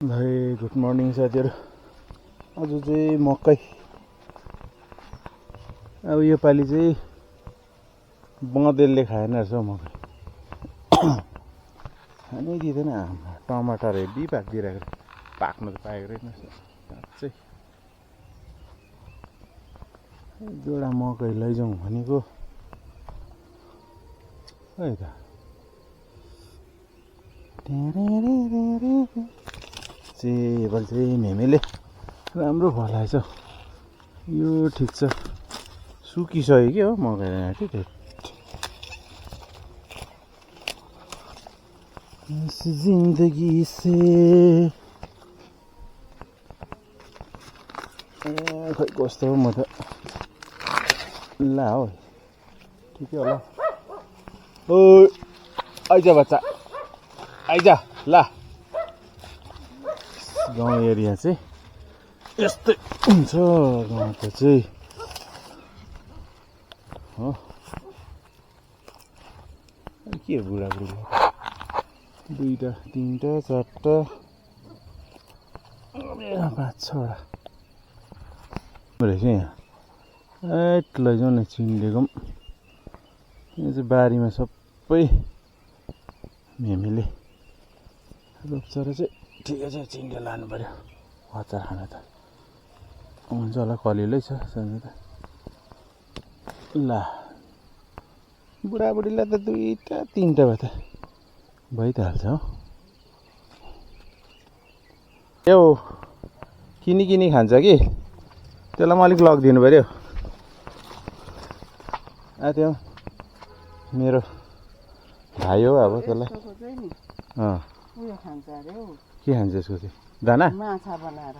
भाइ good morning साथीहरु। आज चाहिँ मकै अब यो पालि चाहिँ बँदेलले खाएन रहेछ हौ मकै। खानै दिँदैन। टमाटर हेभी पाकिदिरहेको पाक्नु त पाएको रहेन साँच्चै। एक जोडा मकै लैजाउँ भनेको है त। चेबल चाहिँ मेमेले राम्रो फलाएछ। यो ठिक छ, सुकिसक्यो के हो मकै ठिक। इस जिंदगी से खै कस्तो हो म त ला हो ठिकै होला। ओ आइज बच्चा आइज ला। गाउँ एरिया चाहिँ यस्तै हुन्छ। गाउँ त चाहिँ हो के बुढाबुढी दुईटा तीनटा चारटा पाँच छवटा रहेछ यहाँ। एट लैजाउँ न चिन्डेको पनि। यहाँ चाहिँ बारीमा सबै मेमीले रोप्छ र चाहिँ ठिकै छ। चिन्डे लानु पर्यो अचार खान त हुन्छ होला। कलिलै छ सानो त ला। बुढाबुढीलाई त दुईटा तीनटा भए त भइ त हाल्छ हो। यो किनी खान्छ कि त्यसलाई पनि अलिक लगिदिनु पर्यो। त्यो मेरो भाइ हो अब त्यसलाई के खान्छ यसको चाहिँ दाना माछा बनाएर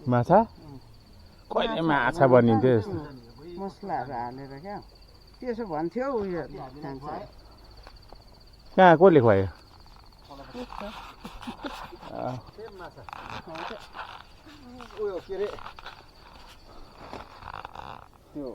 माछा कहिले माछा बनिन्थ्यो यस्तो मसलाहरू हालेर क्या त्यसो भन्थ्यो। उयो खान्छ कहाँ कसले खुवायो उयो के अरे त्यो